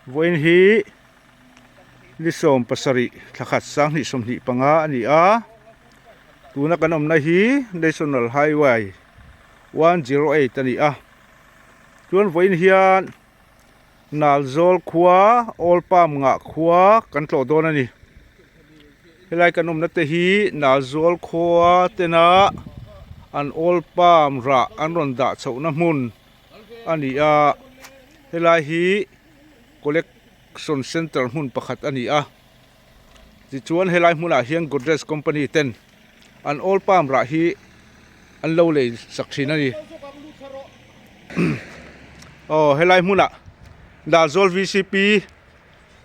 Vawiin hi ni 17 thla khat 2025 a ni a, tuna kan awmna hi National Highway 108 a ni a, chuan vawiin hian Nalzawl khua Old Palm ngah khua kan tlawh dawn a ni. Helai kan awmna te hi Nalzawl khua tena an Old Palm rah an rawn dah chhohna hmun a ni a, helai hi collection centre hmun pakhat a ni a. Tichuan helai hmunah hian Godrej company ten an Old Palm rah hi an lo lei sak thin a ni. Aw helai hmunah Nalzawl VCP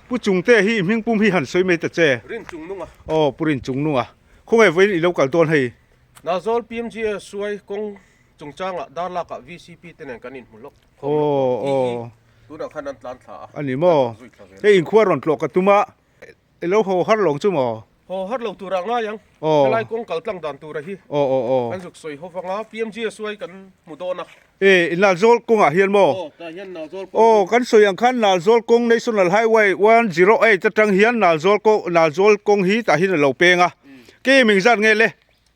Pu Chungte hi i hming pum hi han sawi mai ta che. Rin Chung Nunga. Aw Pu Rin Chung Nunga. Khawngaih vawiin i lo kal dawn hei. Nalzawl PMGA suai kawng chungchangah Darlakah VCP te nen kan inhmu lawk khawm lawk tawh. Aw aw. Tunah khan an tlan thla a. A ni maw? Hei inkhua rawn tlawh ka tum a. I lo haw har lo chu maw? Haw har lo turah ngai ang. Aw. Helai kawng kal tlang dan tura hi. Aw aw aw. Kan zuk sawi ho vanga PMGSY kan hmu dawn a. E, i Nalzawl kawngah hian maw? Aw, tah hian Nalzawl kawng. Aw, kan sawi ang khan Nalzawl kawng National Highway 108 atang hian Nalzawl kawng Nalzawl kawng hi tah hian a lo peng a. KM engzat nge le?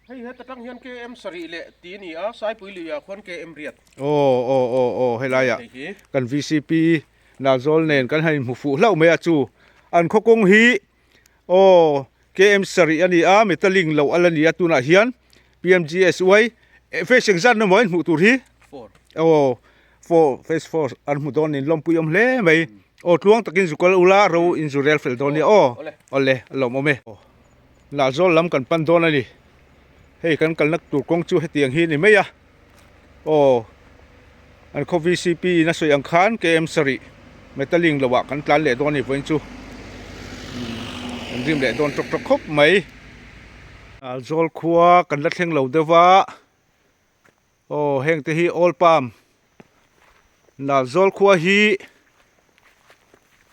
Hei heta tang hian KM sarih leh ti a ni a, Saipui luiah khuan KM riat. Aw aw aw aw helaiah kan VCP Nalzawl nen kan han inhmu fuh hlauh mai a chu an khaw kawng hi aw KM sarih a ni a metalling loh a la ni a tunah hian PMGSY phase engzat na maw a inhmuh tur hi aw four phase four an hmu dawn niin lawmpui awm hle mai aw tluang takin zu kal ula ro in zu rel fel dawn nia aw awle a lawmawm e Nalzawl lam kan pan dawn a ni hei kan kalna tur kawng chu hetiang hi a ni mai a. Aw, an khaw VCP in a sawi ang khan KM sarih metalling lo ah kan tlan leh dawn a ni vawiin chu kan rim leh dawn tawk tawk khawp mai. Zawl khua kan la thleng lo deuh va, aw heng te hi Old Palm Nalzawl khua hi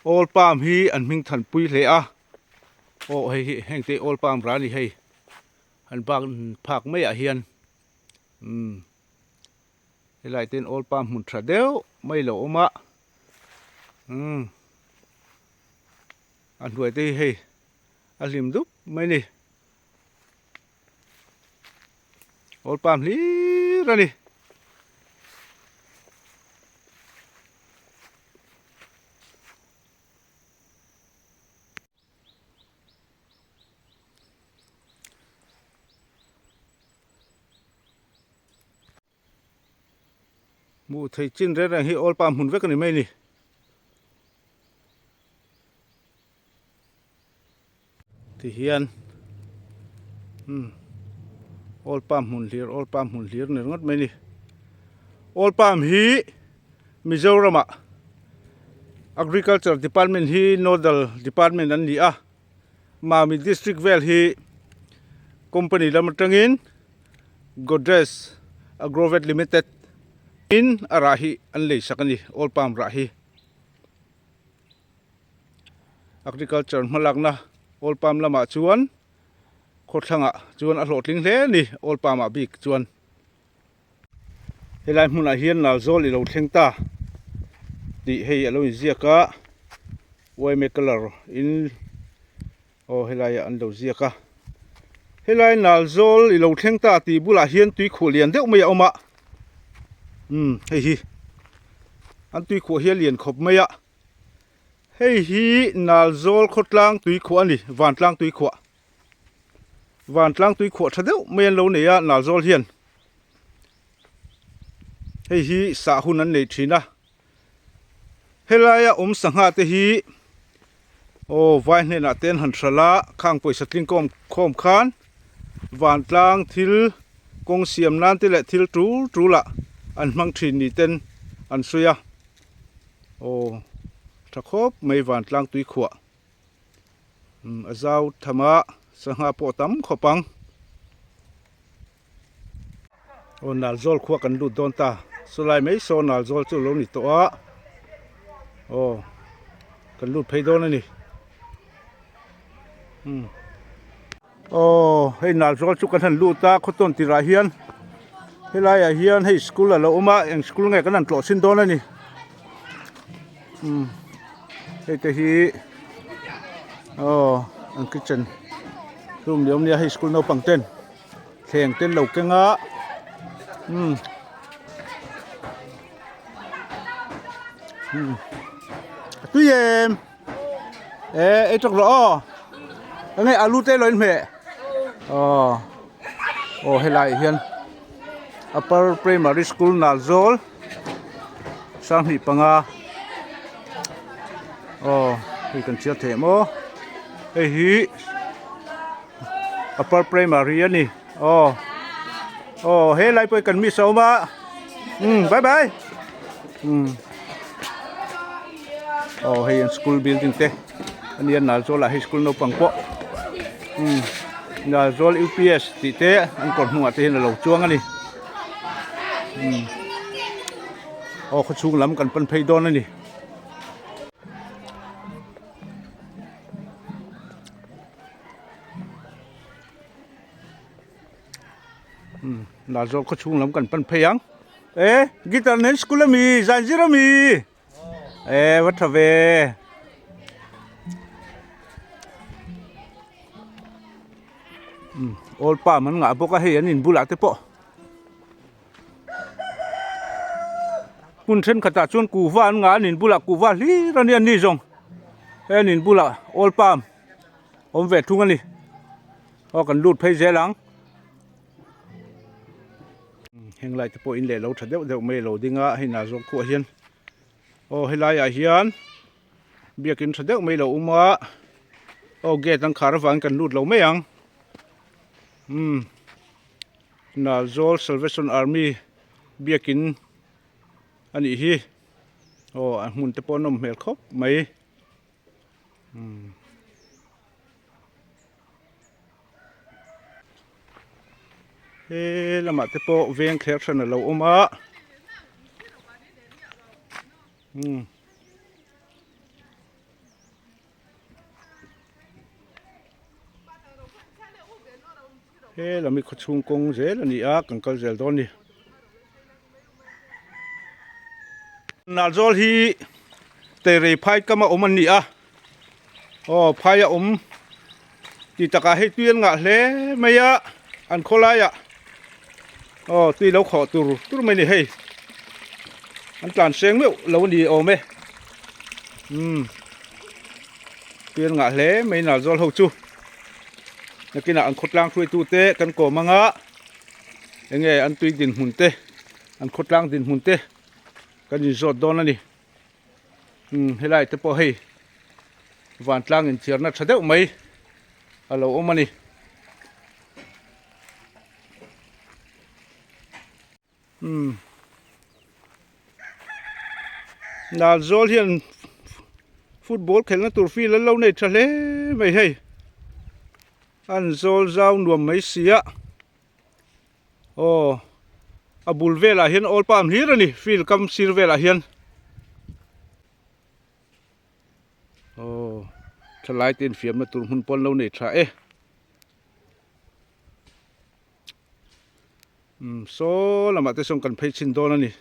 Old Palm hi an hming than pui hle a, aw hei hi heng te hi Old Palm ra a ni hei an bak phak maiah hian. Umm helai te hian old palm hmun tha deuh mai lo awm a umm a hnuai te hi hei a hlim dup mai a ni old palm hlir a ni. Hmuh theih chin reng reng hi Old Palm hmun vek a ni mai a ni. Tihian umm Old Palm hmun hlir Old Palm hmun hlir ni ringawt mai a ni. Old Palm hi Mizoramah Agriculture Department hi Nodal Department an ni a. Mami district vel hi company lam atangin Godrej Agrovet Limited in a rah hi an lei sak a ni oil palm rah hi agriculture hmalakna oil palm lamah chuan khawthlangah chuan a hlawhtling hle a ni oil palm ah bik chuan. Helai hmunah hian Nalzawl i lo thleng ta tih hei a lo inziak a, yma colour in aw helaiah an lo ziak a. Helai Nalzawl i lo thleng ta tih bulah hian tuikhuah lian deuh mai a awm a, umm hei hi an tuikhuah hi a lian khawp mai a, hei hi Nalzawl khawtlang tuikhuah a ni, vantlang tuikhuah. Vantlang tui khuah tha deuh mai an lo nei a Nalzawl hian hei hi sah hun an nei thin a helaia awm sangha te hi aw vai hnenah te an han hral a khang pawisa tling kawm khawm khan vantlang thil kawng siam nan te leh thil tul tul ah an hmang thin ni ten an sawi a aw tha khawp mai vantlang tui khuah. A zau tham a sangha pawh a tam khawp ang. Aw Nalzawl khua kan lut dawn ta sawlai mai saw Nalzawl chu a lo ni tawh a aw kan lut phei dawn a ni umm aw hei Nalzawl chu kan han lut a khawtawn tirah hian helaiah hian hei school a lo awm a eng school nge kan han tlawh chhin dawn a ni umm. Hei te hi aw an kitchen room ni awm nia hei school naupang ten thleng ten lo keng a umm umm a tui em e ei tawk rawh aw eng nge alu te lo inhmeh aw aw helai ah hian upper primary school Nalzawl. Sanghnih panga aw hei kan chhiar thei maw hei hi upper primary a ni aw aw he lai pawh hi kan miss a awm a umm bye bye umm aw hei an school building te a nia Nalzawl ah hei school naupang pawh umm Nalzawl U_P_S tih te an kawr hnungah te hian a lo chuang a ni. Aw khawchhung lam kan pan phei dawn a ni. Nalzawl khawchhung lam kan pan phei ang. E guitar nen school ami zan zir ami e va tha ve. Old palm an ngah bawk a hei an in bulah te pawh hmun thenkhatah chuan kuhva an ngah an in bulah kuhva hlir a nia ni zawng he an in bulah old palm awm ve thung a ni aw kan lut phei zel ang heng lai te pawh in leh lo tha deuh deuh mai a lo ding a hei nah zawk khuah hian aw helaiah hian. Biakin tha deuh mai lo awm a aw gate an khar avangin kan lut lo mai ang umm Nalzawl Salvation Army biakin a nih hi aw a hmun te pawh a nawm hmel khawp mai umm. He lamah te pawh veng thler hran a lo awm a. Umm. He lam hi khawchhung kawng zel a ni a kan kal zel dawn a ni. Nalzawl hi Teirei phai kam a awm an ni a aw phai a awm tih takah hei tui an ngah hle mai a an khawlaiah aw tui lo khawh tur tur mai a ni hei an tlan seng meuh lo a ni awm e umm tui an ngah hle mai Nalzawl ho chu nakinah an khawtlang hruaitu te kan kawm anga enge an tui dinhmun te an khawtlang dinhmun te kan inzawt dawn a ni. Umm helai te pawh hei vantlang inthiarna tha deuh mai a lo awm a ni. Umm Nalzawl hian football khelhna tur field an lo nei tha hle mai hei an zawl zau nuam mai si a. Aw a bul velah hian old palm hlir a ni field kam sir velah hian aw thalai te infiamna tur hmun pawh an lo nei tha e umm saw lamah te sawn kan phei chhin dawn a ni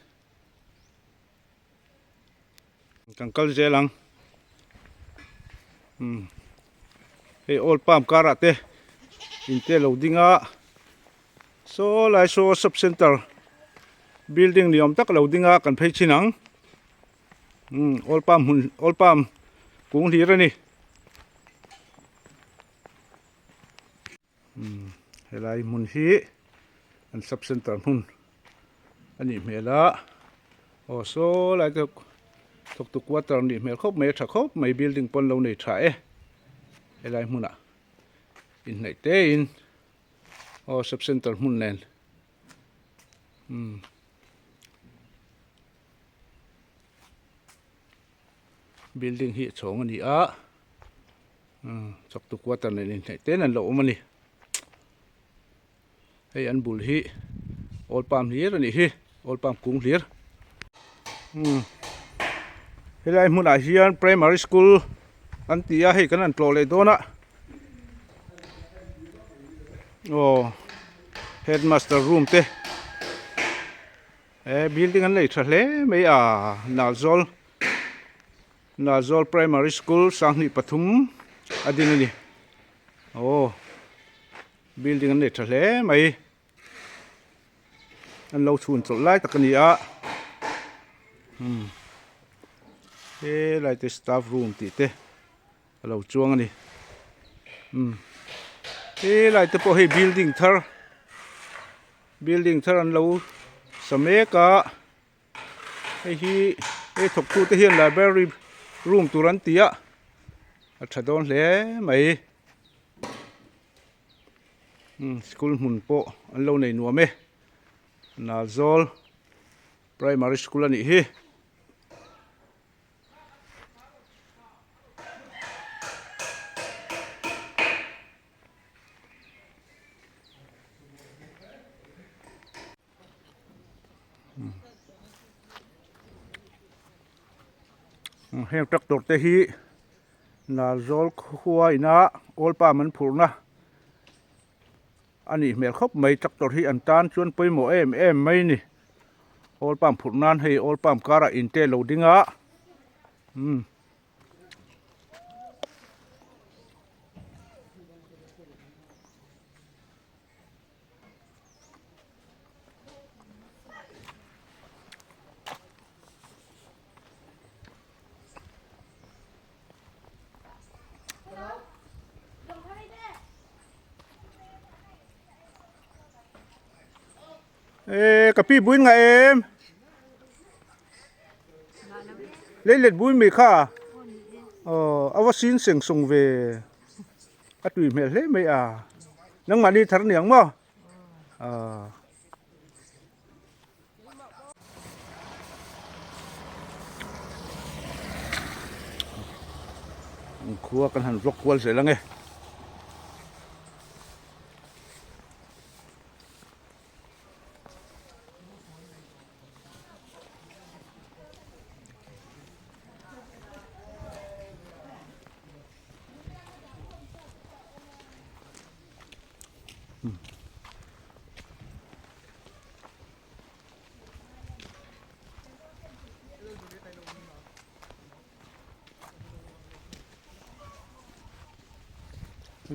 kan kal zel ang umm hei old palm karah te in te lo ding a saw lai saw sub center building ni awm tak a lo ding a kan phei chhin ang umm old palm hmun old palm kung hlir a ni. Umm helai hmun hi an sub center hmun a nih hmel a aw saw lai te thawktu quarter a nih hmel khawp mai a tha khawp mai building pawn lo nei tha e helai hmunah inhnaih te in aw sub center hmun nen umm. Building hi a chhawng a ni a chawktu quarter nen inhnaih te an lo awm a ni hei an bul hi old palm hlir a nih hi old palm kung hlir umm helai hmunah hian primary school an ti a hei kan han tlawh leh dawn a aw headmaster room te he building an nei tha hle mai a Nalzawl. Nazawl Primary School 2003 a din a ni. Aw building an nei tha hle mai. An lo chhun chawlh lai tak a ni a. Umm helai te staff room tih te a lo chuang a ni. Umm helai te pawh hei building thar building thar an lo sa mek a. Hei hi hei thawktu te hian library room tur an ti a a tha dawn hle mai umm school hmun pawh an lo nei nuam e Nazawl primary school a nih hi. Heng tractor te hi Nazawl khua ina oil palm an phurhna a nih hmel khawp mai tractor hi an tan chuan pawimawh em em mai a ni oil palm phurh nan hei oil palm karah in te lo ding a umm. Ê ka pi buin nga em lấy let bui mi kha ờ awa sin seng sung ve a tui hmel hle mai a nangmahni thar niang maw ah. Khua kan han vlog kual zel ange.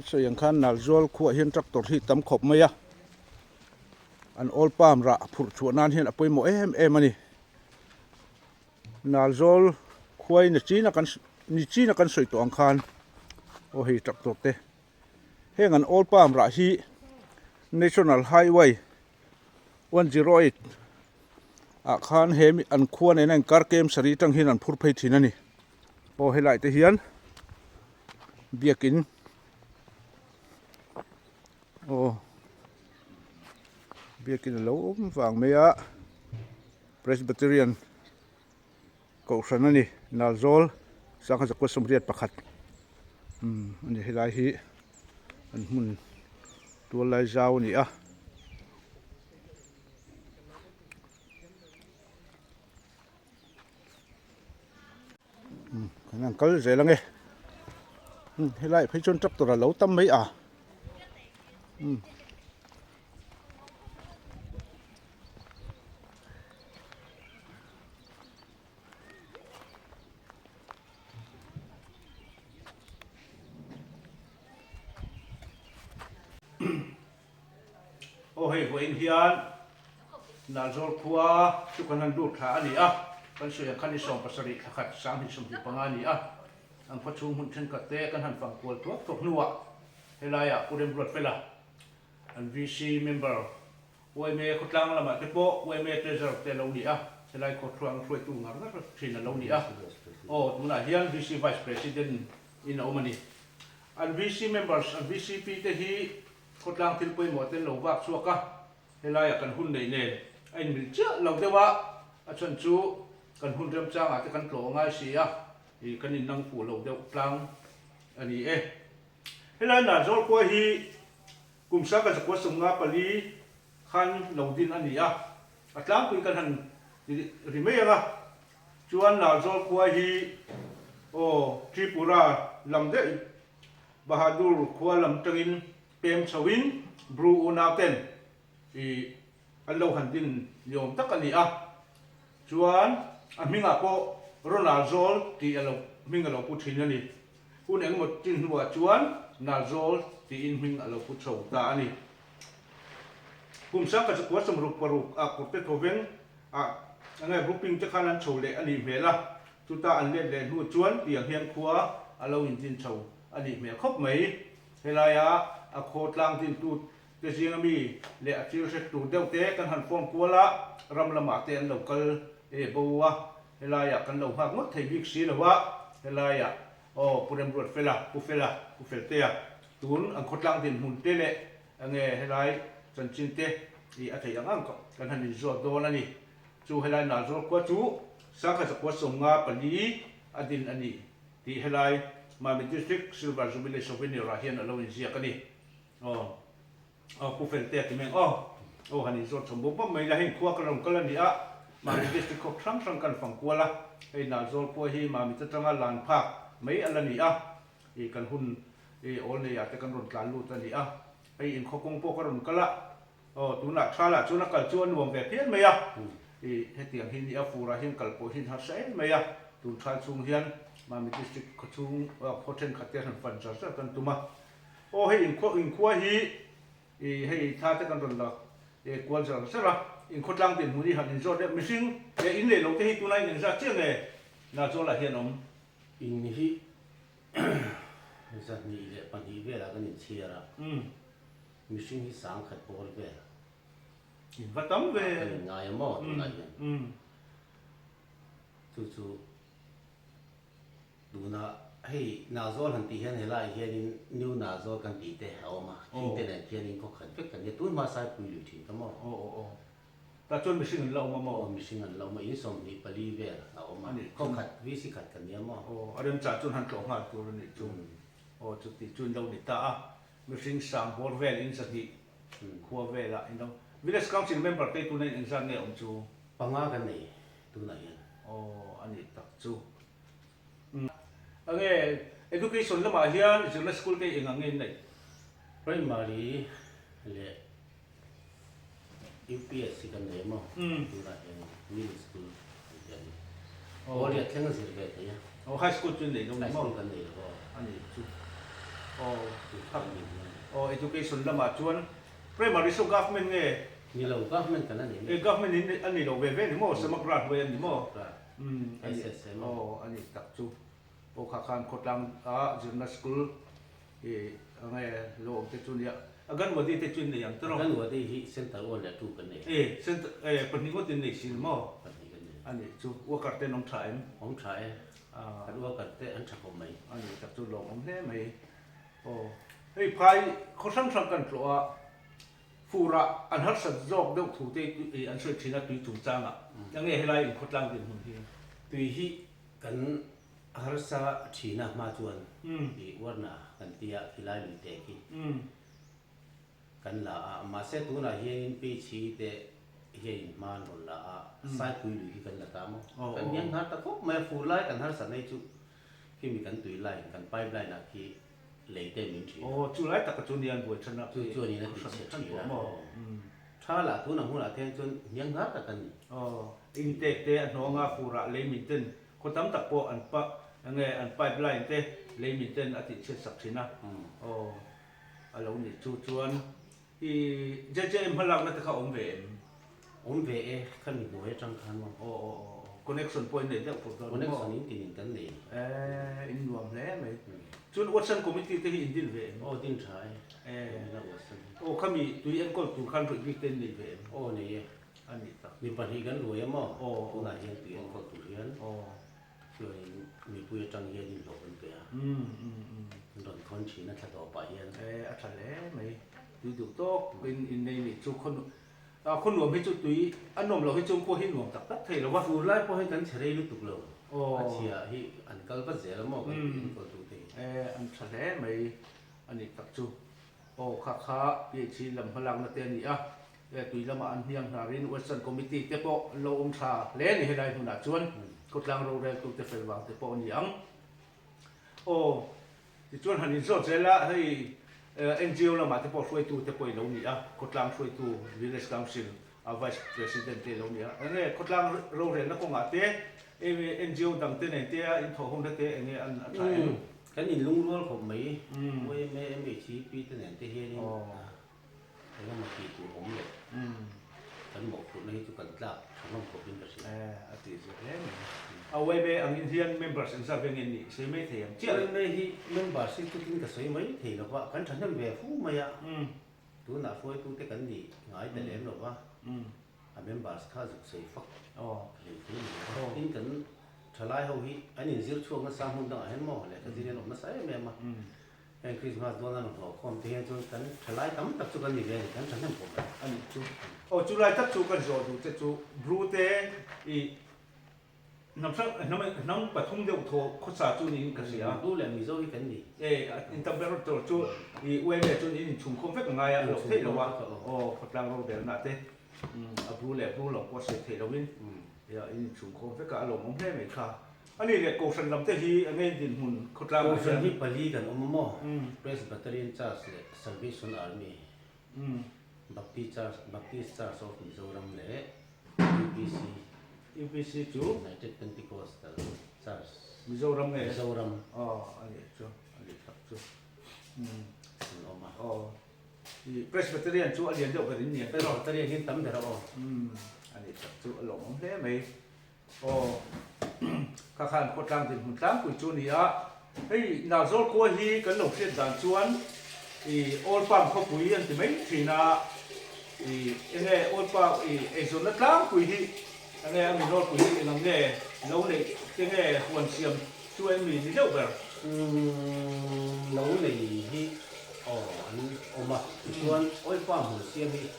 Sawi ang khan Nalzawl khuah hian tractor hi tam khawp mai a, an oil palm rah phurh chhuah nan hian a pawimawh em em a ni. Nalzawl khuai ni china kan ni china kan sawi tawh ang khan aw hei tractor te heng an oil palm rah hi National Highway 108 ah khan he an khua nena inkar kem sarih atang hian an phur phei thin a ni aw helai te hian biakin aw biakin a lo awm vang mai a. Presbyterian Kohhran a ni, Nalzawl Sangha Zakua 81 umm a ni helai hi an hmun tual lai zau a ni a. Umm kan han kal zel ange umm helai phei chuan tractor a lo tam mai a umm. Aw hei vawiin hian Nalzawl khua chu kan han lut thla a ni a, kan sawi ang khan ni 17 thla khat 2025 a ni a, an khaw chhung hmun thenkhat te kan han fang kual thuak thuak hnuah helaiah Pu Remruatfela An VC member yma khawtlang lamah te pawh yma treasurer te a lo ni a, helai khawthluang hruaitu ngar ngar thin a lo ni a. Aw, tunah hian VC Vice President in a awm a ni. An VC members, an VCP te hi khawtlang thil pawimawh te an lo vak chhuak a, helaiah kan hun neih nen a inmil chiah lo deuh a, a chhan chu kan hun remchangah te kan tlawh ngai si a, ih kan innang fuh lo deuh tlang a ni e. Helai Nazawl khua hi kum sangkhat zakua 54 khan lo din a ni a, a tlangpui kan han ti ri mai ang a, chuan Nazawl khua hi aw Tripura lam daih Bahadur khua lam tangin pem chhoin Bru unau ten i an lo han din ni awm tak a ni a, chuan a hmingah pawh. Ronalzawl tih a lo hming a lo pu thin a ni. Hun engemaw chin hnuah chuan Nalzawl tiin hming a lo pu chho ta a ni. Kum sangkhat chakua 66 ah Kawrte Thawveng ah enge grouping te khan an chho leh a nih hmel a, chuta an let leh hnu chuan tiang hian khua a lo indin chho a nih hmel khawp mai. Helaia a khaw tlang dintu te zinga mi leh a thil hre tur deuh te kan han phone kual a, ram lamah te an lo kal e bo a, helaiah kan lo nghak ngawt thei bik si lo a, helaiah aw Pu Remruat Fela, Pu Fela, Pu Feltea tun an khawtlang dinhmun te leh enge helai chanchin te i a theih ang ang kan han inzawt dawn a ni. Chu helai Nalzawl khua chu Sangha zakua 54 a din a ni tih helai Mamit District Silver Jubilee Souvenir ah hian a lo inziak a ni. Aw aw Pu Feltea ti meng aw aw han inzawt chhawm bawk bawk mai la heng khua ka rawn kal a ni a Mamit District khawp hrang hrang kan fang kual a hei Nalzawl khua hi Mamit atanga lan phak mai a la ni a ih kan hun ih awl nei ah te kan rawn tlan lut a ni a hei inkhaw kawng pawh ka rawn kal a aw tunah tha lah chuan a kal chu a nuam ve phian mai a ih hetiang hi ni a fur ah hian kal pawh hi harsa em mai a tun tha chhung hian Mamit District khaw chhung khaw thenkhat te han fan zar zar kan tum a. Aw hei inkhua inkhua hi ih hei thla te kan rawn la eh kual zar zar a, inkhua tlang dinhmun hi han inzawt deuh mihring eh in leh lo te hi tunlai in engzat chiah nge Nazawlah hian awm? In hi 202 velah kan inchhiar a, mihring hi 1000 bawr vel In va tam ve. Kan in ngai a maw tunlai hian chu chu. Tuna hei Nazawl han tih hian helaiah hianin New Nazawl kan tih te a awm a, khing te nen khianin khaw khat vek kan nia, tun hma Saipui lui thin ka maw? Aw aw aw. Tah chuan mihring an la awm a maw? Aw mihring an la awm a, in 24 vel a awm a, khaw khat VC khat kan nia maw? Aw a remchah chuan han tlawh nghal tur a nih chu. Aw chuti chu in lo ni ta a, mihring sang bawr vel in 200 khua velah in lo Village Council member te tuna in engzat nge awm chu? Panga kan nei tunah hian. Aw a nih tak chu. Enge education lamah hian zirna school te eng ang nge in neih? Primary leh UPSC kan nei maw? Tunah hian middle school kan ti a ni. Aw riat thleng a zir ve thei a. Aw high school chu in nei lo ni maw? High school kan nei lo aw. A nih chu. Aw aw education lamah chuan primary saw government nge? Ni lo government kan la nei mek. Government in a ni lo ve ve ni maw? Samagra hnuai a ni maw? Umm a ni aw a ni tak chu aw kha khan khawtlang a zirna school ih enge lo awm te chu nia Anganwadi te chu in nei ang tawh Anganwadi hi center one leh two kan nei e center e pahnih ngawt in nei si maw pahnih kan nei a nih chu worker te an awm tha em awm tha e kan worker te an tha khawp mai a nih tak chu lawm awm hle mai aw hei phai khaw hrang hrang kan tlawh a Furah an harsat zawk deuh thu te i an sawi thin a tui chungchangah. Enge helai inkhawtlang dinhmun hi? Tui hi kan harsa thin a hma chuan i uarna kan tia khilai lui te khi kan la a, mahse tunah hianin Peichhi te hianin hma an rawn la a, Saipui lui hi kan la ta maw? Kan hniang hnar ta khawp mai a, fur lai kan harsat nei chu khimi kan tui line kan pipe line ah khi lei te min thin a. Aw, chu lai taka chu nia an buai than a. Chu chuan in a ti chhe thin a. Tha lah tun ang hunah te hian chuan hniang hnar tak an ni. Aw, intek te a hnawng a furah lei min ten khaw tam tak pawh an pa enge an pipe line te lei min ten a tih chhiat sak thin a. Aw, a lo nih chu chuan I JJM hmalakna te kha awm ve em? Awm ve e, kha mi hnuai atang khan maw? Aw aw aw, connection pawh in nei deuh fur dawn maw? Connection in tin in kan nei. Eh, in nuam hle mai. Chuan Watson committee te hi in din ve em? Aw din tha e, eh Watson hi. Aw khami tui enkawl tur khan ruih bik te in nei ve em? Aw nei e. A nih tak. Mi pahnih kan ruai a maw? Aw. Tunah hian tui enkawl tur hian. Aw. Chuanin mipui atang hian inhlawh kan pe a, an rawn khawn thin a thla tawpah hian. E, a tha hle mai. Tui duh tawk in innei nih chu khaw khaw nuam hi chu tui a nuam loh hi chu khua hi nuam tak tak thei lo va. Fur lai pawh hi kan chhe rei lutuk lo, a chhia hi an kal vat zel a maw kan tui enkawl tu te hi. E, an tha hle mai a nih tak chu. Aw kha kha PHC lam hmalakna te a ni a, tui lamah an hniang hnarin Western Committee te pawh an lo awm tha hle a ni helai hmunah chuan khawtlang roreltu te fel vang te pawh a ni ang. Aw tichuan han inzawt zel a, hei NGO lamah te pawh hruaitu te pawh i lo ni a, khawtlang hruaitu Village Council a Vice President te i lo ni a, enge khawtlang rorelna kawngah te. NGO dang te nen te a in thawh ho na te enge an a tha em? Kan in lungrual khawp mai yma, MHEP te nen te hianin engemaw tih tur awm leh kan mawhphurhna hi chu kan tlak tha hlawm khawpin ka hria. A tih zia hle mai. A yma angin hian members engzat ve nge nih sawi mai thei ang chiah le? Yma hi members hi chutin ka sawi mai thei lo va, kan thahnem ve fu mai a, tunah hruaitute kan nih ngai ta lem lo va. A members kha zuk sawi fak hlei thei ni lo a, tin kan thalai ho hi an inzir chhuak nasa hmun dangah hian maw lehkha zir hian awm nasa em em a, heng Christmas dawn an hlawh khawm te hian chuan kan thalai tam tak chu kan ni ve a ni, kan thahnem khawp mai. A nih chu. Aw chulai tak chu kan zawh duh che chu Bru te i Hnam hrang hnam hnam pathum deuh thaw khawsa chu niin ka hria. Mizo leh Mizo hi kan ni. E, in tam ber tur chu i UMA chuan in inchhungkhawm vek a ngai a, a loh theih lo a, aw khawtlang rorelna te a bru leh bru lo pawh a sawi theih loin in inchhungkhawm vek a, a lawmawm hle mai kha. A nih leh Kohhran lam te hi a ngei dinhmun khawtlang ah hian. Kohhran hi pali kan awm a maw? Presbyterian Church leh Salvation Army. Baptist Church, Baptist Church of Mizoram leh UPC, UPC chu United Pentecostal Church Mizoram nge? Mizoram. Aw, a nih chu, a nih tak chu. An awm a. Aw, i Presbyterian chu a lian deuh ber in ni ang. Presbyterian hi an tam ber a aw. A nih tak chu, a lawmawm hle mai. Aw, kha khan khawtlang dinhmun tlangpui chu a ni a, hei Narzawl khua hi kan lo hriat dan chuan ih Oil Palm khawpui an ti mai thin a, ih enge Oil Palm ih eizawnna tlangpui hi enge a mi nawlpui hi eng ang nge lo neih te nge huan siam chu em mi ni deuh ber? Umm lo nei hi aw an awm a, tichuan Oil Palm hun siam hi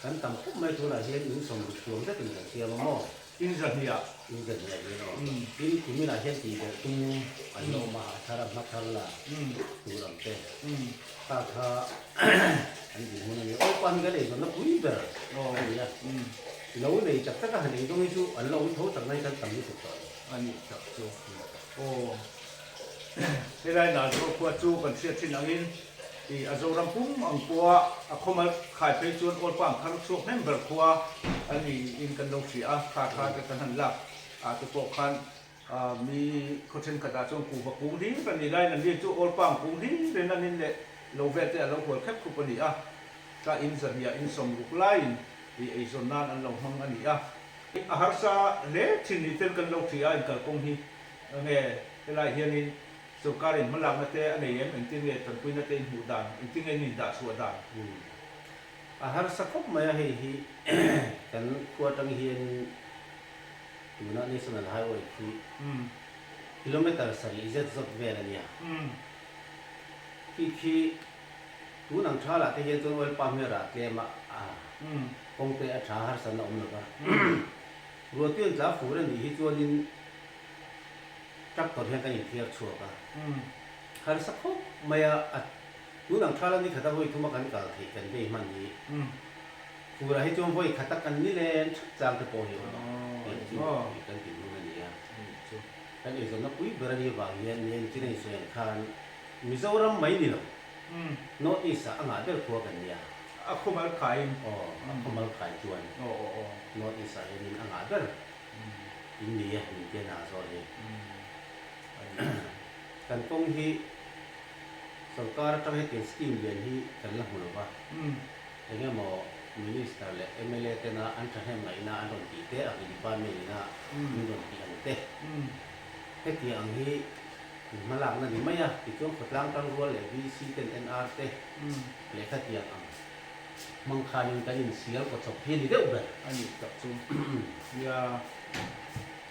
kan tam khawp mai tunah hian in sawmruk chuang zetin kan siam a maw? In zahniah. In zahniah hian aw. Tin kuminah hian tih belh tum an la awm a, a thar a hma thar la tur ang te. Kha kha an din hun a ni. Aw pan kan eizawnna pui ber a ni a. Lo nei tak tak a han eizawng hi chu an la awm tho tak nai kan tam lutuk tawh lo. A nih tak chu. Aw. Helai Nalzawl khua chu kan hriat thin angin i a Zoram pum ang pawha a khawmal khai phei chuan Oil Palm thar chhuak hnem ber khua a niin kan lo hria a, kha kha te kan han lak ah te pawh khan mi khaw thenkhatah chuan kuhva kung hlir a ni laiin an ri chu Oil Palm kung hlirin an in leh lo vel te a lo hual khep khup a ni a, ka in zahniah in sawmruk laiin i eizawn nan an lo hmang a ni a. A harsa hle thin ni ten kan lo hria a inkalkawng hi enge helai hianin Sorkarin hmalakna te a nei em? Engtin nge tanpuina te in hmuh dan? Engtin nge in indah chhuah dan? A harsa khawp mai a, hei hi kan khua atang hianin tuna National Highway khi kilometre sarih zet zawt vel a nia. Khi khi tun ang tha lah te hian chuan oil palm hi a rah tlem a, kawng te a tha harsatna awm lo va. Ruahtuian tla fur a nih hi chuanin Tractor hian kan inthiar chhuak a, harsa khawp mai a, a tun ang thala ni khata vawi thuma kan kal theih kan vei hman hi furah hi chuan vawi khata kan ni len thap chang te pawh hi a awm a, tih chu kan tih hun a ni a. Kan eizawnna pui ber a nih avang hian nia nichina insawi ang khan Mizoram mai ni lo, North East ah a ngah ber khua kan nia. A khawmal khaiin. Aw, a khawmal khai chuan North East ah hianin a ngah ber. In ni e, min tia hna zawh hi. Kan kawng hi sorkar atang hetiang scheme lian hi kan la hmu lo va, eng emaw Minister leh mla tena an thahnem ngaihna an rawn tih te, agri department ina min rawn tih ang te, hetiang ang hi hmalakna ni mai a, tichuan khawtlang tangrual leh VC ten NR te leh khatiang ang. Hmang khanin kan insial kaw chawp hi a ni deuh ber. A nih tak chu nia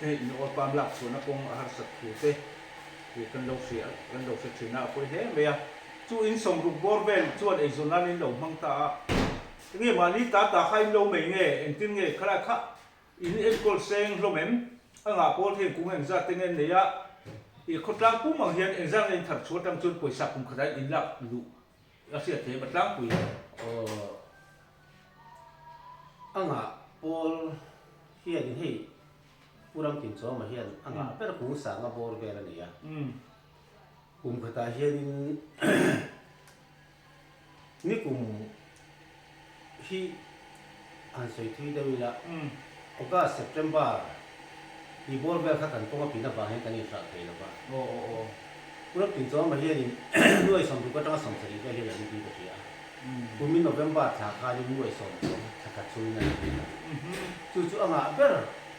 hei in oil palm lak chhuahna kawng a harsat thu te hi kan lo hria kan lo hre thin a, a pawi hle mai a. Chu in sawmruk bawr vel chuan eizawn nan in lo hmang ta a, enge mahni ta ta kha in lo mai nge engtin nge khalai kha in enkawl seng hlawm em? A ngah pawl thei kung engzat te nge an nei a, i khawtlang pum ang hian engzat nge in thar chhuah atang chuan pawisa kum khatah in lak luh A hriat theih a tlangpui. Aw a ngah pawl hianin hei Pu Ramtinchawma hian a ngah ber kung sanga bawr vel a nei a. Kum khatah hianin nikum hi han sawi thui deuh ila August, September. Tih bawr vel kha kan kawng a pin avang hian kan inhralh thei lo va. Puram Tinchawma hianin nuai 60 atanga 70 vel hian a lut in ka hria a. Kumin November thla khanin nuai sawm chuang thla khat chhungin a lut a. Chu chu a ngah ber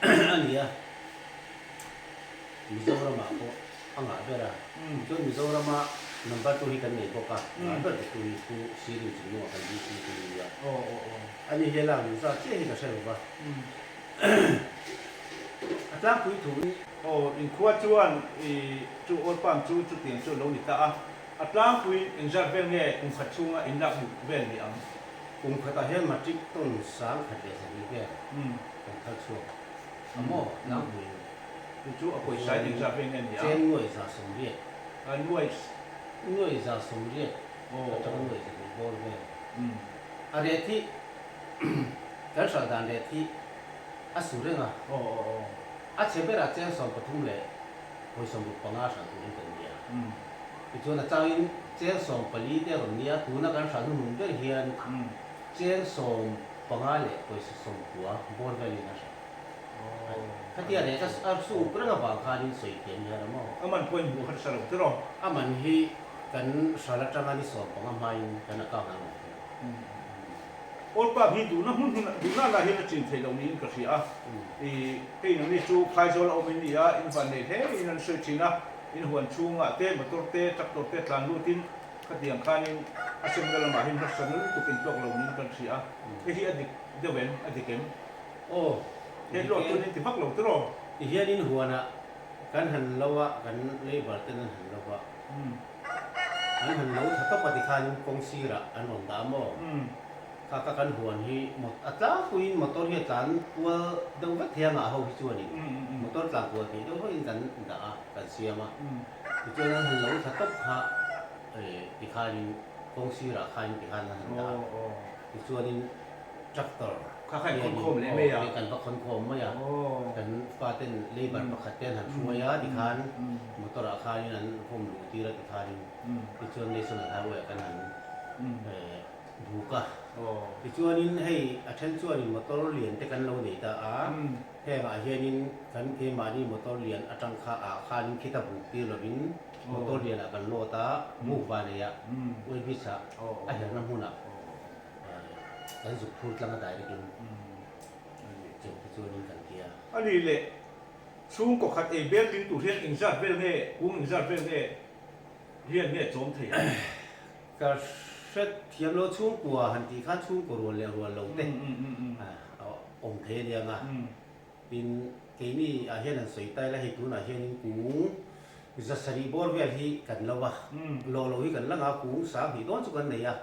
a ni a. Mizoramah pawh a ngah ber a. Chuan Mizorama number two hi kan nei bawk a. Ngah ber tu hi Pu Sirin Chungnunga kan VC chu ni a. Ani hi a lak luh zat chiah hi ka hre lo va. A tlangpui thu in. Aw, inkhua chuan i chu oil palm chu chutiang chu a lo ni ta a. A tlangpui engzat vel nge kum khat chhunga in lak luh vel ni ang? Kum khatah hian matric ton 1200 vel kan thar chhuak a maw tlangpui in? Chu chu a pawisa in engzat vel nge ni ang? Cheng nuai 180. A nuai. Nuai 180 atanga nuai 200 bawr vel. A rate hi Kan hralh dan ret hi a su reng a, a chhe berah cheng 13 leh vawi 65 hralh turin kan ni a. Tichuan a changin cheng 14 te a rawn ni a, tuna kan hralh hnuhnung ber hian cheng 15 leh pawisa 90 bawr velin a hralh a ni. Khatia ret a su up reng avang khanin sawi thiam hi a ram aw. A man pawhin hmuh harsa lo tiraw? A man hi kan hralh atanga ni 15 hmain kan account a rawn thleng a. Old Park hi duhna hmun hmun duhna lah hian a chin theih loh niin ka hria a. I hei nangni chu Phaizawl a awm in ni a, in van nei hle in an sawi thin a, in huan chhungah te motor te tractor te tlan lutin khatiang khanin a semna lamah hian harsatna lutuk in tawk lo niin kan hria a. Hei hi a dik deuh em? A dik em? Aw, He hlawh chuan in ti vak lo tiraw? Tihian in huanah kan han lo a, kan labour ten an han lo a. An han lo tha tawp a tikhanin kawng sirah an rawn dah maw? Kha ka kan huan hi a tlangpuiin motor hi a tlan kual deuh vek thei a ngah ho hi chuanin motor tlan kual theih deuh vekin kan dah a, kan siam a. Tichuan an han lo tha tawp kha tikhanin kawng sirah khanin tikhan an han dah a. Tichuanin tractor Kha kha in khawnkhawm leh mai a. Kan va khawnkhawm mai a. Kan faten labour pakhat te an han hruai a tikhan motor ah khanin an khawm luh tir a tikhanin tichuan National Highway ah kan han buk a. Tichuanin hei a then chuanin motor lian te kan lo nei ta a. Hengah hianin kan keimahni motor lian atang kha ah khanin khita buk tir lovin motor lian ah kan load a, buk vaneiah Oil Bridge ah a herna hmunah Kan zuk phur tlang a direct in cheng te chuan in kan ti a. A ni leh chhungkaw khat ei bel ding tur hian engzat vel nge kung engzat vel nge hian nge chawm thei ang? Ka hre thiam lo chhungkua han tih khan chhungkaw rual leh rual lo te a awm thei a nia nga. Tin, keini ah hian an sawi ta ila hei tunah hianin kung 700 bawr vel hi kan lo a, lawh lo hi kan la nga kung 2000 dawn chu kan nei a,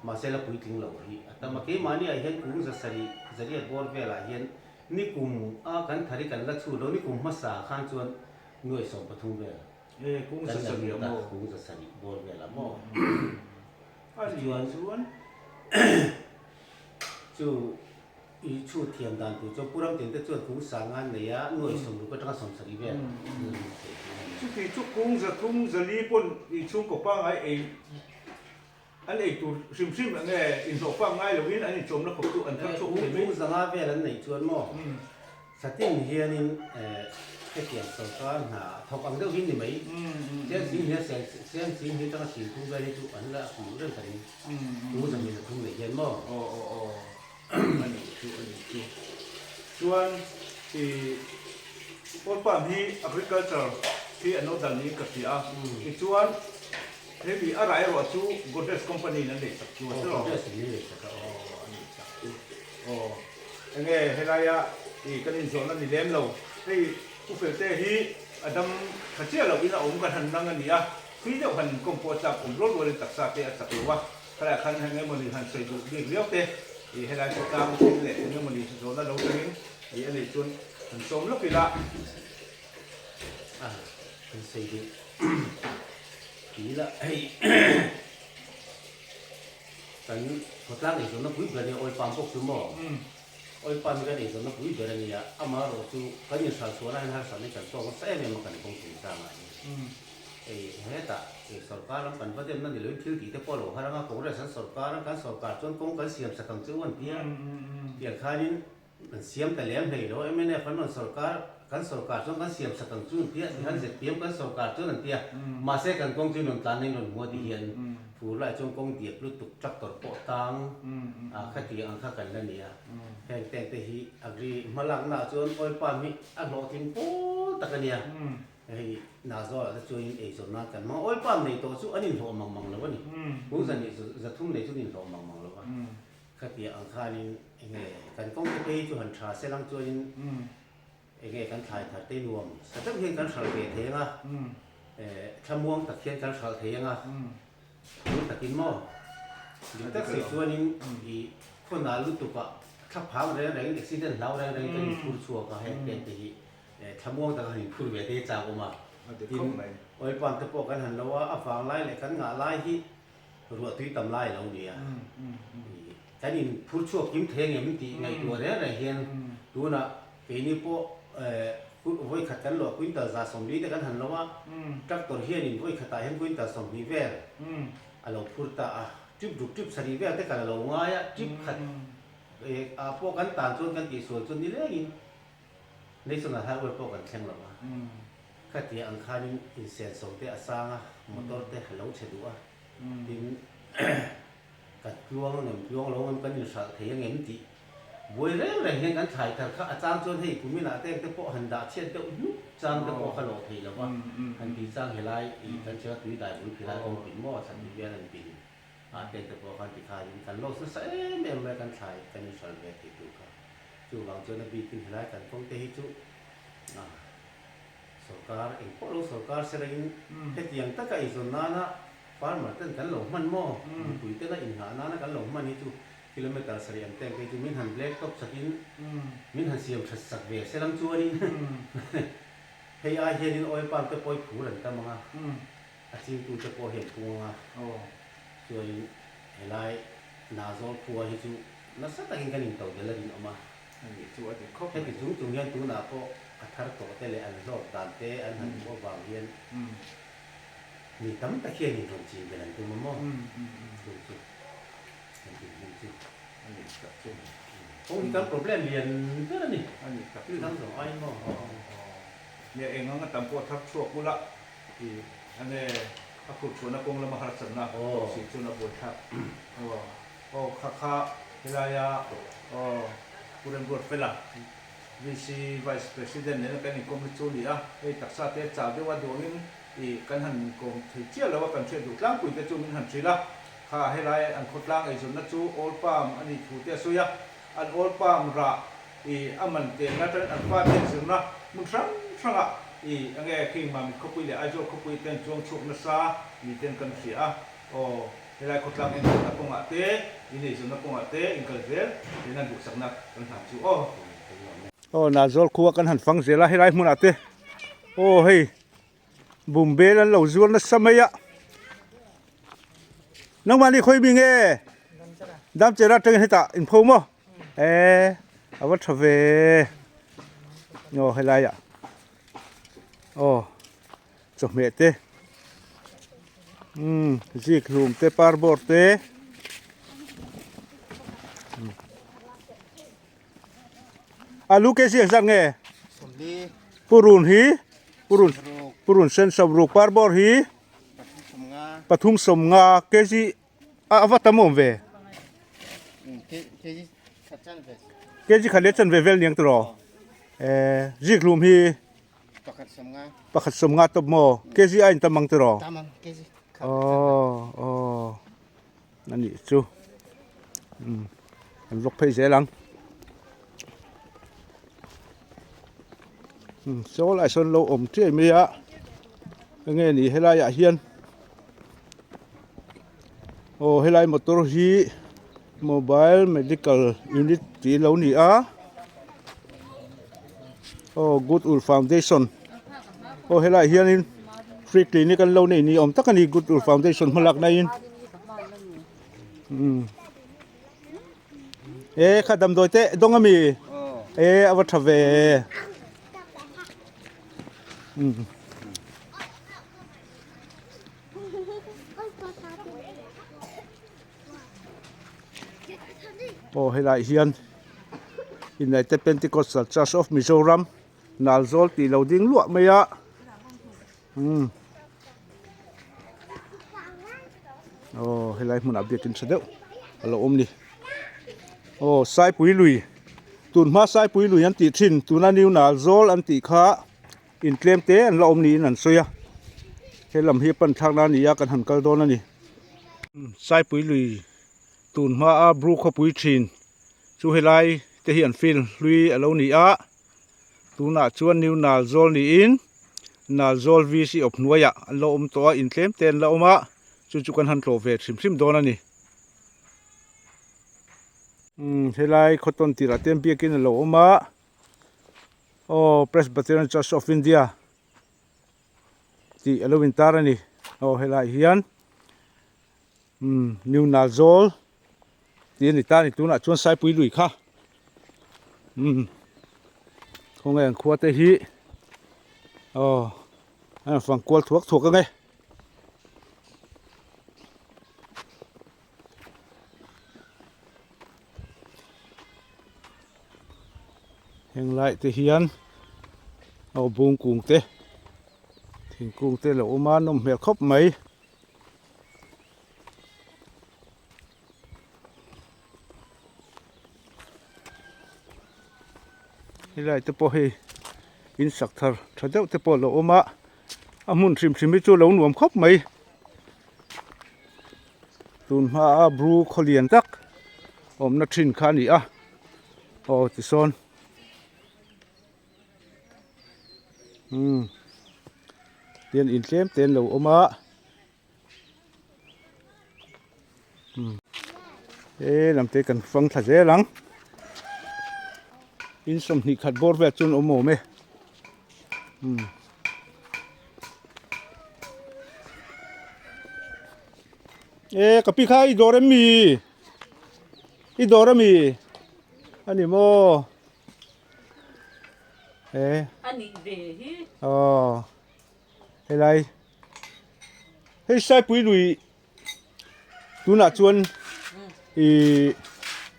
mahse la puitling lo hi a tam a. Keimahni ah hian kung 700 800 bawr velah hian nikum a kan thar hi kan la chhut lo, nikum hmasa khan chuan nuai 13 vel kan la lut a, kung 700 bawr velah maw. Tichuan chu I chhut thiam dan tur chuan Pu Ramtin te chuan kung sang an nei a, nuai 60 atanga 70 vel an la lut thei tih a ni. Chuti chu kung 300 400 pawn i chhungkaw pangngai ei an ei tur hrim hrim enge inhlawh fak ngai loin an inchawmna khawp chu an thar chhuak thei mai. Kung 500 vel an neih chuan maw Satin hianin hetiang sorkar hna thawk ang deuh hi ni mai. Cheng sing hian cheng sing hi atanga 30 vel hi chu an la hmuh reng ka ring. Kung 200 300 neih hian maw. Aw aw aw. A nih chu a nih chu. Chuan i oil palm hi agriculture hi an lo dal niin ka hria a. Tichuan hemi a rah erawh chu Godrej company in an lei sak chu a tiraw? Aw Godrej in an lei sak a. Aw a nih sak chu. Aw enge helaia i kan inzawhna ni lem lo. Hei Pu Felte hi a dam tha chiah loh in a awm kan han nang a ni a. Thui deuh han inkawm pawh a chak awm rual rualin taksa te a chak lo a. Khalaiah khan eng emawni han sawi duh bik riau te, ih helai chu tlang thil leh eng emawni zawhna lo tangin ih a neih chuan han sawm lawk ila. A han sawi duh ti ila hei kan khawtlang eizawnna pui ber nia oil palm bawk chu maw oil palm hi kan eizawnna pui ber a nia amaherawh chu kan inhralchhuahna hian harsatna hi kan tawk nasa em em a kan kawng chungchangah hian. Hei hetah hei sorkar lam kan va demna ni loin thil tih te pawh a lo har anga Congress an sorkar a, kan sorkar chuan kawng kan siam sak ang che u an ti a, tiang khanin an siam ta lem hlei lo. Mnf an rawn sorkar kan sorkar chuan kan siam sak ang chu an tia, tihian zpm kan sorkar chuan an tia, mahse kan kawng chu in rawn tlan na in rawn hmu a ti hian fur lai chuan kawng diak lutuk tractor pawh tang a khatiang ang kha kan la ni a, heng teng te hi agri hmalakna ah chuan oil palm hi a hlawhtling pawl tak a nia, hei Nazawl ah te chuan in eizawn nan kan hmang a, oil palm nei tawh chu an inhlawh mang mang lo a ni, kung zan zathum nei chu an inhlawh mang mang lo a. Khatiang ang khanin enge kan kawng te phei chu han tha se lang chuanin enge kan thlai thar te nuam sa deuh hian kan hralh ve thei anga thlamuang tak hian kan hralh thei anga phur takin maw dik tak si chuanin i khawnah lutukah thlaphang reng rengin accident hlau reng rengin kan inphur chhuak a heng te te hi thlamuang taka han inphur ve te hi chak awm a tin oil palm te pawh kan han lo a a vang lai leh kan ngah lai hi Ruah tui tam lai a lo ni a, kan in phur chhuak kim thei angem tih ngaihtuah reng reng hian tunah keini pawh vawi khat kan luah quintal 140 te kan han lo a, tractor hianin vawi khatah hian quintal 20 vel a lo phur ta a, trip ruk trip sarih vel te kal a lo ngai a, trip khat ah pawh kan tan chuan kan tihsual chu nilengin National Highway pawh kan thleng lo a, khatiang ang khanin insenso te a sang a, motor te a lo chhe duh a, tin kan tluang angem tluang lo angem kan inhralh thei angem tih buai reng reng hian kan thlai thar kha a chang chuan hei kumin ah te te pawh han dah chhiat deuh hnuk chang te pawh kha lawh thei lo va, han ti chang helai ih kan chhia tui dai bul philai kawng pin maw chhan tih vel an pin ah te te pawh khan tikhain kan loss nasa em em mai kan thlai kan inhralh ve thei tur kha. Chuvang chuan a bikin helai kan kawng te hi chu sorkar eng pawh lo sorkar se rengin hetiang taka eizawn nana farmer ten kan lo hman maw mipui tena inngah nana kan lo hman hi chu kilometre sarih ang teng te hi chu min han black top sakin min han siam that sak ve se lang chuanin hei ai hianin oil palm te pawh hi phur an tam ang a a chingtu te pawh hi an pung ang a chuanin helai Nazawl khua hi chu Nasa takin kan into del a rinawm a. Ani chu a dik khawp mai. Heti chung chung hian tunah pawh a thar tawh te leh an hlawk dan te an han hmuh avang hian mi tam tak hian inrawn chin belh an tum a maw? Chu chu kan tih hmun chu. A nih tak chu. Kawng hi kan problem lian ber a ni. A nih tak chu. Thil dang zawng aiin maw? Nia eng anga tam pawh thar chhuak ula tih a nge a khurchhuahna kawng lama harsatna tawh si chuan a buaithlak. Aw kha kha helaia aw Pu Remruatfela VC Vice President nena kan inkawm hi chu a ni a, hei taksa te chau deuh a duangin ih kan han inkawm thei chiah lo a, kan hriat duh tlangpui te chu min han hrilh a, kha helai an khawtlang eizawnna chu Oil Palm a nih thu te a sawi a, an Oil Palm rah ih a man telna atangin an fate an zirna hmun hrang hrangah ih enge khing Mamit khawpui leh Aizawl khawpui te an chuang chhuak nasa ni ten kan hria a, aw. Helai khawtlang enkawlna kawngah te, ineizawnna kawngah te inkal zel tihna duhsakna kan hlan chu aw. Aw Nazawl khua kan han fang zel a helai hmunah te aw hei bumbel an lo zuar nasa mai a nangmahni khawi mi nge Damchera atangin hetah in pho maw e a va tha ve aw helaiah aw. Chawhmeh te umm zik hlum te par bawr te alu kg ang zat nge purun hi purun purun sen sawmruk par bawr hi pathum sawmnga kg a va tam awm ve kg khat leh chanve vel niang tiraw eh zik hlum hi. Pakhat sawmnga tawp maw? Kg a intam ang tiraw? Tam ang kg. Aw aw a nih chu. Um an vlog phei zel ang. Um saw lai sawn lo awm chiai mai a. Enge ni helai ah hian aw helai motor hi mobile medical unit tih a lo ni a aw good wool foundation aw helaiah hianin free clinic an lo nei ni awm tak a ni good wool foundation hmalak na in umm e kha damdawi te dawng a mi e a va tha ve umm. Aw helaiah hian United Pentecostal Church of Mizoram. Nalzawl tih lo ding luah mai a umm aw helai hmunah biakin tha deuh a lo awm ni aw Saipui lui tun hma Saipui lui an tih thin tuna New Nalzawl an tih kha intlem te an la awm niin an sawi a he lam hi pan thlakna a ni a kan han kal dawn a ni Saipui lui tun hma a Bru khawpui thin chu helai te hi an field hlui a lo ni a. Tunah chuan New Nalzawl niin Nalzawl VC awp hnuaiah an lo awm tawh a, in tlem te an la awm a, chu chu kan han tlawh ve hrim hrim dawn a ni. Umm helai khawtawn tirah te hian biakin a lo awm a, aw Presbyterian Church of India tih a lo intar a ni, aw helaiah hian umm New Nalzawl. Tih a ni ta a ni tunah chuan Saipui lui kha umm khawnge an khua te hi aw an rawn fang kual thuak thuak ang e. Heng lai te hian aw bung kung te thingkung te a lo awm a nawm hmel khawp mai. Helai te pawh hei in sak thar tha deuh te pawh a lo awm a a hmun hrim hrim hi chu a lo nuam khawp mai tun hma a bru khaw lian tak awmna thin kha a ni a aw tisawn umm tian in tlem te an lo awm a. He lam te kan fang thla zel ang in 20 khat bawr vel chuan awm awm e e ka pi kha i dawr em mi i dawr ami ani maw e ani ve hi aw helai hei Saipui lui tunah chuan ih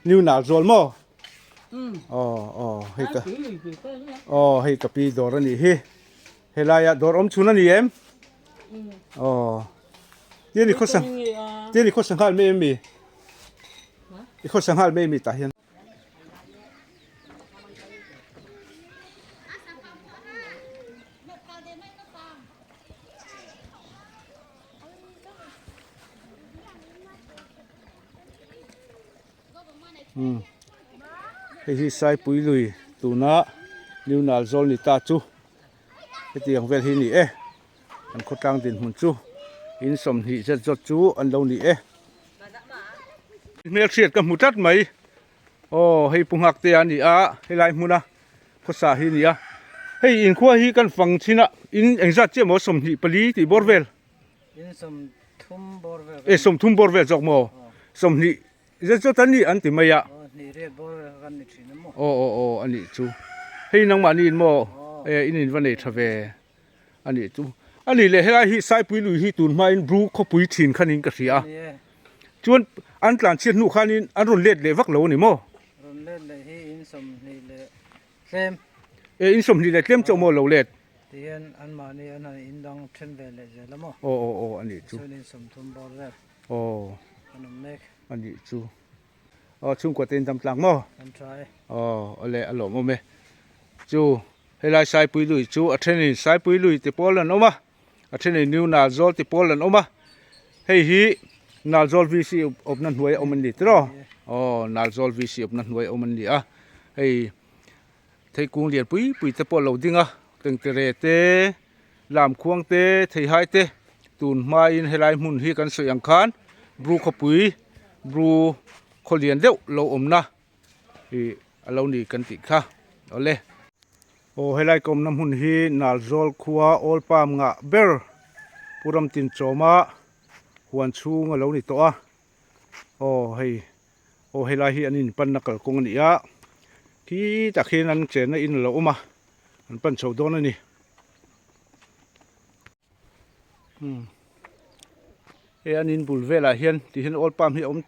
new nal zawl maw aw aw hei ka aw hei ka pi dawr a nih hi helaia dawr awm chhun a ni em aw tia ni khawsa tia ni khawsa nghal mai em mi i khawsa nghal mai em mi tah hian. Hei hi Saipui lui tuna New Nalzawl ni ta chu hetiang vel hi a ni e an khawtlang dinhmun chu in 20 zet zawt chu an lo ni e. Hmelhriat ka hmu tlat mai. Aw hei pu nghak te a ni a helai hmuna khawsa hi a ni a hei inkhua hi kan fang chin a in engzat chiah maw 24 tih bawr vel in 30 bawr vel e 30 bawr vel zawk maw 20 zet zawt an ni an ti mai a hnih riat bawr vel kan ni thin a maw aw aw aw a nih chu hei nangmahni in maw e in in va nei tha ve a nih chu a nih leh helai hi Saipui lui hi tun hmain Bru khawpui thin khanin ka hria a chuan an tlan chhiat hnu khanin an rawn let leh vak lo a ni maw? Rawn let leh hi in 20 leh tlem. E in 20 leh tlem chauh maw lo let? Tihian anmahni an han in dang then ve leh zel a maw? Aw aw aw a nih chu. Chuan in 30 bawr vel. Aw. An awm mek. A nih chu. Aw chhungkua te in dam tlang maw? Kan tha e. Aw awle a lawmawm e. Chu helai Saipui lui chu a thenin Saipui lui te pawl an awm a, a thenin New Nalzawl te pawl an awm a. Hei hi Nalzawl VC awmna hnuai a awm an ni tiraw? Aw Nalzawl VC awmna hnuai a awm an ni a. Hei theikung lian pui pui te pawh a lo ding a, tengtere te, lamkhuang te, theihai te tun hmain helai hmun hi kan sawi ang khan Bru khawpui Bru khaw lian deuh lo awmna ih a lo ni kan tih kha awle. Aw helai ka awmna hmun hi Nalzawl khua Old Palm ngah ber Pu Ramtinchawma huan chhung a lo ni tawh a aw hei aw helai hi an inpanna kalkawng a ni a khi tak hian an chenna in a lo awm a an pan chho dawn a ni. Umm hei an in bul velah hian ti hian oil palm hi a awm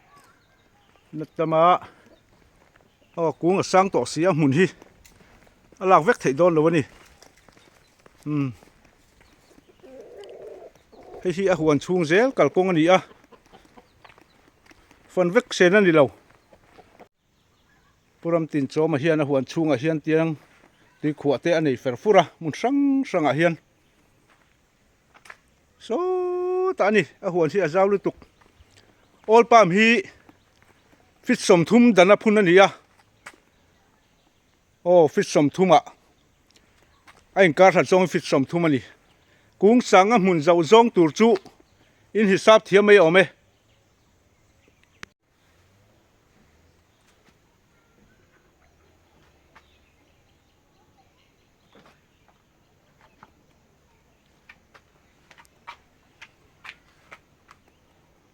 na tam a aw kung a sang tawh si a hmun hi a lak vek theih dawn lo a ni. Umm hei hi a huan chhung zel kalkawng a ni a fan vek sen a ni lo Pu Ramtinchawma hian a huan chhungah hian tiang tui khuah te a nei fer fur a hmun hrang hrangah hian sawtah a ni a huan hi a zau lutuk oil palm hi feet 30 dan a phun a ni a. Aw feet 30 ah a inkar hlat zawngin feet 30 a ni. Kung sanga hmun zauh zawng tur chu in hisap thiam mai awm e.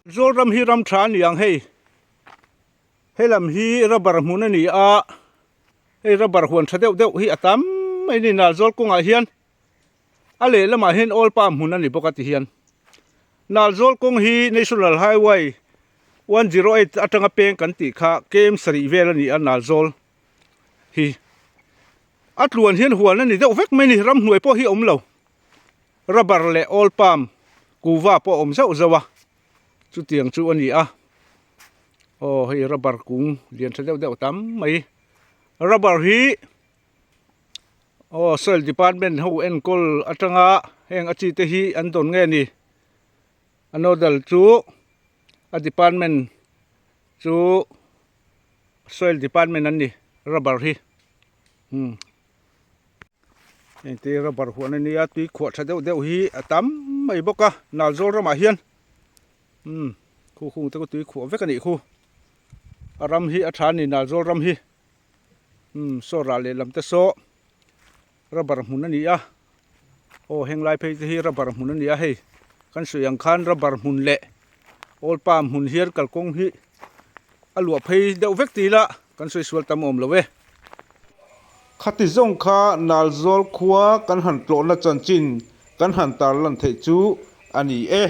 Zawlram hi ram tha a ni ang hei. He lam hi rubber hmun a ni a, hei rubber huan tha deuh deuh hi a tam mai a ni Nalzawl kawngah hian a lehlamah hian oil palm hmun a ni bawk a ti hian Nalzawl kawng hi National Highway 108 atanga peng kan tih kha kem sarih vel a ni a Nalzawl hi a tluan hian huan a ni deuh vek mai a ni ramhnuai pawh hi a awm lo rubber leh oil palm kuva pawh a awm zauh zauh a. Chutiang chu a ni a, aw hei rubber kung lian tha deuh deuh tam mai, rubber hi aw soil department ho enkawl atanga heng a chi te hi an dawn nge ni, a nodal chu a department chu soil department an ni rubber hi umm. Engte rubber huan a nia tui khuah tha deuh deuh hi a tam mai bawk a Nalzawl ramah hian umm khu khung te khu tui khuah vek a nih khu a ram hi a tha a ni Nalzawl ram hi umm saw rah lehlam te saw rubber hmun a ni a aw heng lai phei te hi rubber hmun a ni a hei kan sawi ang khan rubber hmun leh oil palm hmun hian kalkawng hi a luah phei deuh vek ti ila kan sawi sual tam awm lo e. Khati zawng kha Nalzawl khua kan han tlawhna chanchin kan han tarlan theih chu a ni e.